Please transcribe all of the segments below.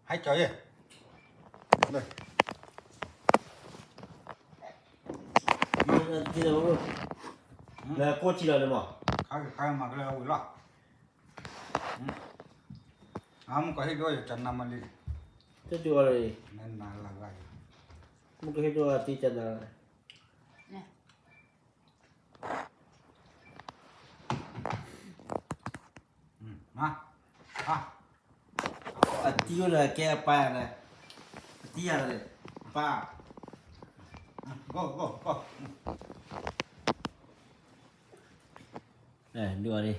ဟဲကၠီၤယဲၢ်, လၢကိၣ်ထံလီၤန့ၣ်မး, ခါက့ၤခါက့ၤမၤကလဲၤဝံၤလီၤ, အမုၢ်ကဟ့ၣ်ဒိၣ်ယကနၣ်မးလံ, တတူၢ်အီၤလီၤ, မုၢ်ကဟ့ၣ်ဒိၣ်အတံကနၣ်, အတံအိၣ်လၢကဲအပၢ်န့ၣ်, အတံယၤန့ၣ်, ပၢ်, ဒိၣ်အီၤလံ,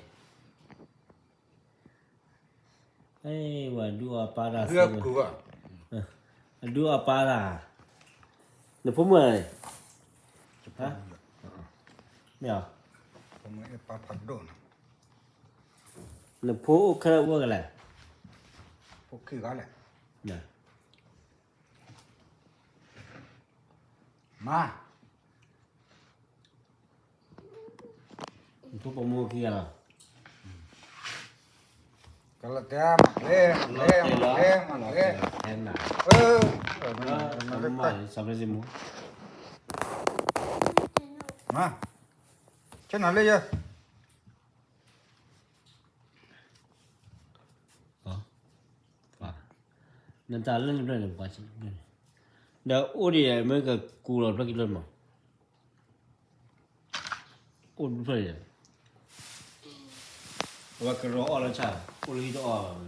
ဝဲဒိၣ်အပၢ်တၢ်, အဒိၣ်အပၢ်တၢ်, နဖိမုၣ်န့ၣ်, မ့ၢ်, နဖိအိၣ်ခဲလၢာ်အိၣ်ကလဲၣ်, မါ နဖိပိာ်မုၣ်ခံဂၤလီၤ, ကလီၤတဲမၤလဲၣ်, မၤလဲၣ်, မၤလဲၣ်, မၤလဲၣ်, ဆ့ၣ်နီၤလၢယ နတၢ်လၢနဘျၢၣ်န့ၣ်, ဒီးအိၣ်ဒံးမ့ၢ်ကကူလီၤဖျၢၣ်ခံဖျၢၣ်မး, အိၣ်တဖျၢၣ်, အဝဲကရီအီၣ်လၢဆၣ်, အိၣ်လၢဟံၣ်တအီၣ်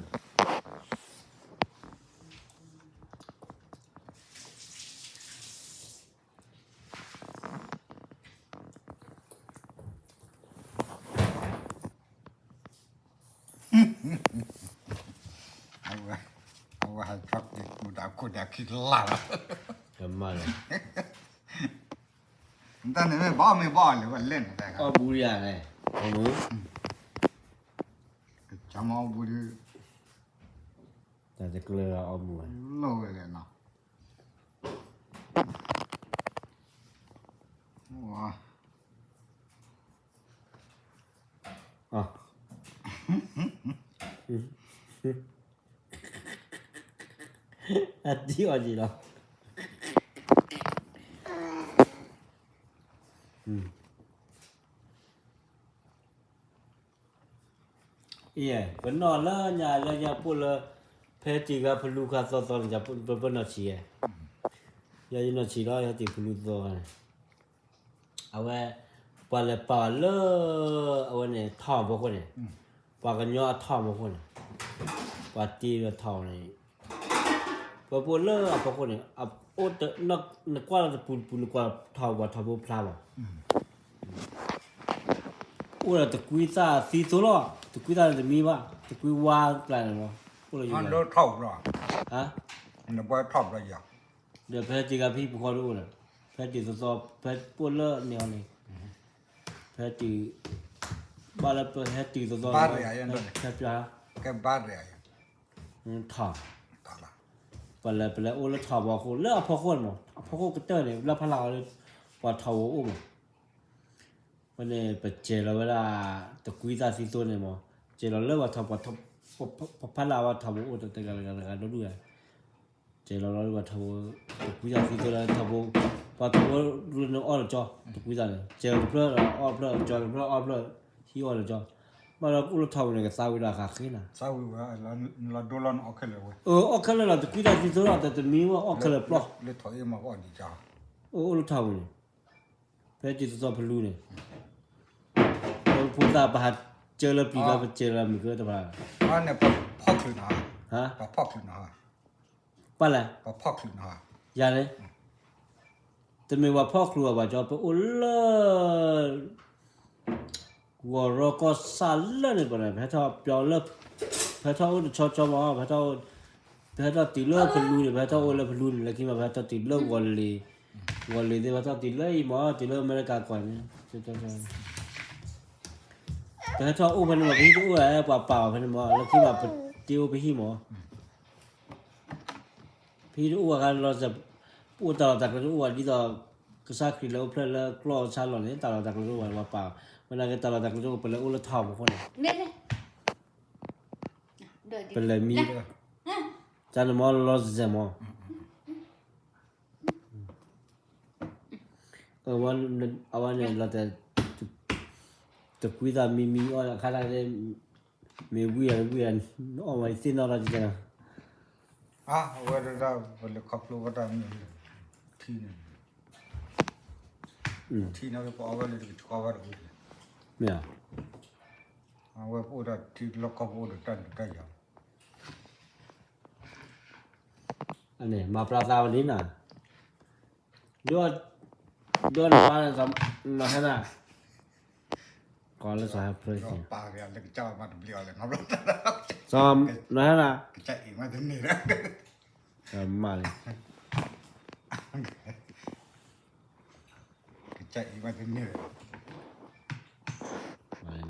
အဝဲဟဲကၠီက့ၤကူဒီးခိၣ်ဒီးခံလၢ်လီၤ, မၤလဲၣ်, နတၢ်န့ၣ်မ့ၢ်ဘၣ်မ့ၢ်ဘၣ်လၢဝဲလဲၣ်န့ၣ်, အီၣ်ဘူးဒံးဧါန့ၣ်, ကမၤအီၣ်ဘူးဒံး, တၢ်တကျၢၤအီၣ်ဘူး, လီၤဝဲလဲၣ်နီၤ အတံအီၤက့ၤလီၤ, အံၤ ပနီၢ်လၢညါလၢညါပိၢ်လၢ ဖဲတံၤဂၤဖလူခါသီသီန့ၣ် ပပနီၢ်ဆံးဧါ, ယဲယနီၢ်ဆံးလီၤ ယဲတံၤဖလူသီန့ၣ်, အဝဲ ပှၤလဲၤပာ်အီၤလၢ အဝဲန့ၣ်ထီၣ်အဖီခိၣ်န့ၣ်, ပှၤကညီအထီၣ်အဖီခိၣ်န့ၣ်, ပှၤတ့ဒီးထီၣ်န့ၣ် ပှၤပိၢ်လၢအဖီခိၣ်န့ၣ် နကွၢ်လီၤတပူၤတပူၤ နကွၢ်ထီၣ်ပှၤထီၣ်ဖိဖျါလီၤ, အိၣ်ဒီးတကွံသၣ်သံသိလီၤ, တကွံသၣ်န့ၣ်တမံဘၣ်, တကွံဝါကျါန့ၣ်လီၤ, အိၣ်လၢယ ထီၣ်ဘျီ, ဒီးဖဲတံၤဂၤဖံပူၤဃီတအိၣ်ဒီး, ဖဲတံၤသီသီ ဖဲပိၢ်လၢန့ၣ်အီၤန့ၣ်, ဖဲတံၤ, ဘၣ်လၢပဟဲတံၤသီသီ, ဖဲပျၢ်, ထီၣ် ပလဲၤ ပလဲၤအိၣ်လၢထီၣ်ဘီအဃိ လၢအဖီခိၣ်န့ၣ်မး အဖီခိၣ်ကတၢၢ်န့ၣ် လၢဖီလာ်အီၤလၢ ပှၤထီၣ်ဝဲအိၣ်မး, ဝဲန့ၣ် ပစဲးလီၤဝဲဒၣ် တကွံသၣ်သံသိန့ၣ်မး, စဲးလီၤလၢပှၤထီၣ် ပဖီလာ်ဝဲထီၣ်ဝဲအိၣ်တဂၤတဂၤတဂၤဒီဒူၣ်, စဲးလီၤလီၤလၢပှၤထီၣ်ဝဲ တကွံသၣ်သံသိလၢထီၣ်ဝဲ, ပှၤထီၣ်ဝဲဒူၣ်န့ၣ်အီၣ်လၢကၠီ, တကွံသၣ်န့ၣ် စဲးလီၤတဖျၢၣ်အီၣ်တဖျၢၣ် ကၠီတဖျၢၣ်အီၣ်တဖျၢၣ်, ဟံၣ်အီၣ်လၢကၠီ, ဘၣ်ဒီးအိၣ်လၢထီၣ်ဝဲန့ၣ် ကသါဝံၤဒီးအဃးဃ့နၤ, အီၣ်ခဲလၢာ်လီၤ တကွံသၣ်သံသိလီၤ တမံဝဲအီၣ်ခဲလၢာ်ပျီ, အိၣ်လၢထီၣ်ဝဲန့ၣ်, ဖဲတံၤသီသီဖလူန့ၣ်, ဖိသၣ်ပဟးစၢလၢပျံၤလီၤ ပစဲးလီၤမုၢ်ကတဖၣ်, ပှၤလဲၣ်, ယၤန့ၣ်, တမ့ၢ်ပှၤဖီၣ်ချုးဘၣ် ပှၤကၠီ ပအိၣ်လၢ ဂီၤရီကီၢ်ဆၣ်လၢန့ၣ်ပှၤန့ၣ် ပဟဲထီၣ်ပျီလၢ, ပဟဲထီၣ်အိၣ်တဆီဆီမး ပဟဲထီၣ်တုၤလၢဖလူန့ၣ် ပဟဲထီၣ်အိၣ်လၢဖလူန့ၣ် လၢခံမး ပဟဲထီၣ်တုၤလၢဂီၤလ့ၤ, ဂီၤလ့ၤသ့ၣ် ပဟဲထီၣ်တုၤလၢအံၤမး တုၤလၢအမဲရကၤကွၢ်န့ၣ်, ပဟဲထီၣ်အိၣ်ဖဲန့ၣ်မး ပဟံၣ်တအိၣ်ဝဲ ပှၤပာ်အီၤဖဲန့ၣ်မး လၢခံမး ပတ့အိၣ်ပဟံၣ်မး ပဟံၣ်တအိၣ်ဝဲဂၤလီၤစဲး, ပအိၣ်တၢ်လီၢ်တၢ်ကျဲတအိၣ်ဝဲဒ်သိး ကစၢ်ခရံာ်လဲၤအိၣ်ဖျဲၣ်လၢကျီၢ်ဆါလီၢ်န့ၣ် တၢ်လီၢ်တၢ်ကျဲတအိၣ်ဝဲ ပှၤပာ်, ဝဲနာ်က့တၢ်လီၢ်တၢ်ကျဲတအိၣ် ပလဲၤအိၣ်လၢထီၣ်မူခိၣ်န့ၣ်, ပလဲၤမံ, တၢ်နမီၢ်လီၤစဲးမီၢ်, အဝဲန့ၣ်လီၤတဲာ်, တကွံသးမံမံအီၣ်အခါတၢ်, မ့ၢ်ဝံၣ်အီၤဝံၣ်အီၤ, နအီၣ်ဝဲသ့ၣ်နီၣ်ထီၣ်ကဲနီၤ, အဝဲဒၣ်ပလဲၤခီဖျိဝဲတၢ်မ့ၢ်, ထံန့ၣ်, ထံန့ၣ်ပအီၣ်ဝဲလၢတကဆှီဝဲတအိၣ်, မ့ၢ်, အဝဲပအိၣ်ဒီးထံလီၢ်ကီၢ်ပအိၣ်ဒီးတၢ်ဒုးတၢ်ယၤ န့ၣ် မၤပြးသးဝဲန့ၣ်နီၤ, ဒိၣ်, ဒိၣ်နပၢ်န့ၣ်, နီၢ်ဟဲနၤ, ကီလၢစီၤဟဲဖျၢၣ်, နီၢ်ဟဲနၤ, မၤလံ, ကစၢ်အံၤမးတန့ၢ်,